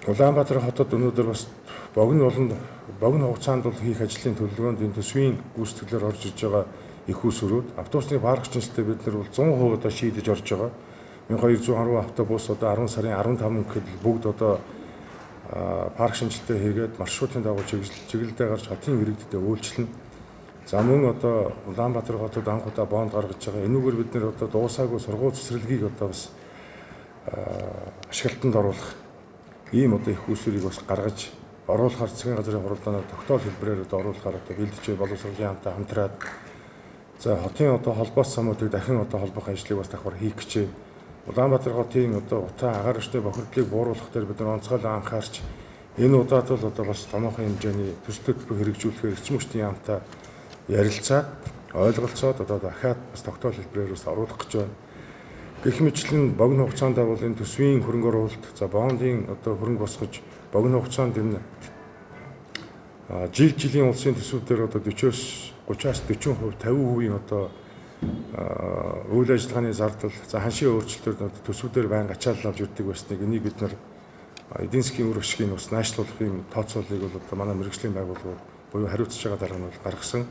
Улаанбаатар хотод өнөөдөр бас богино болон богино хугацаанд бол хийх ажлын төлөвлөгөөнд энэ төсвийн гүйцэтгэлээр орж иж байгаа их усрүүд автобусны парк шинжилгээ бид нар бол 100% одоо шийдэж орж байгаа. 1210 автобус одоо 10 сарын 15 гэхэд бүгд одоо парк шинжилгээ хийгээд маршрутын дагуу чиглэлдээ гарч хотын иргэдтэй үйлчилнэ. За мөн одоо Улаанбаатар хотод анх удаа бонд гаргаж байгаа. Энүүгээр бид нэр одоо дуусаагүй сургууль цэцэрлэгийг одоо бас ашиглалтанд оруулах ийм одоо их усрыг бас гаргаж оруулахар засгийн газрын хуралдаанаар тогтоол хэлбэрээр одоо оруулахаар одоо бэлдэж боловсролын хамтаа хамтраад за хотын одоо холбоос самуудыг дахин одоо холбох ажлыг бас давхар хийх гэж байна. Улаанбаатар хотын одоо утаа агаар өртөө бохирдлыг бууруулах дээр бид нар онцгой анхаарч энэ удаад бол одоо бас томоохон хэмжээний төсөл төлбөр хэрэгжүүлэхээр эрчим хүчний яамтай ярилцаад ойлголцоод одоо дахиад бас тогтоол хэлбэрээр бас оруулах гэж байна. Гэх мэтлэн богино хугацаанд бол энэ төсвийн хөрөнгө оруулалт, за бондын одоо хөрөнгө босгож богино хугацаанд энэ жил жилийн улсын төсвүүдээр одоо 40-оос 30-аас 40%, 50% одоо үйл ажиллагааны зардал, за ханшийн өөрчлөлтөөр төсвүүдээр байнга ачаалал авч ирдэг байсныг энийг бид нар эдийн засгийн үр ашгийг бас наашлуулах юм тооцооллыг бол одоо манай мэргэжлийн байгууллагууд буюу хариуцж байгаа дарга нь бол гаргасан.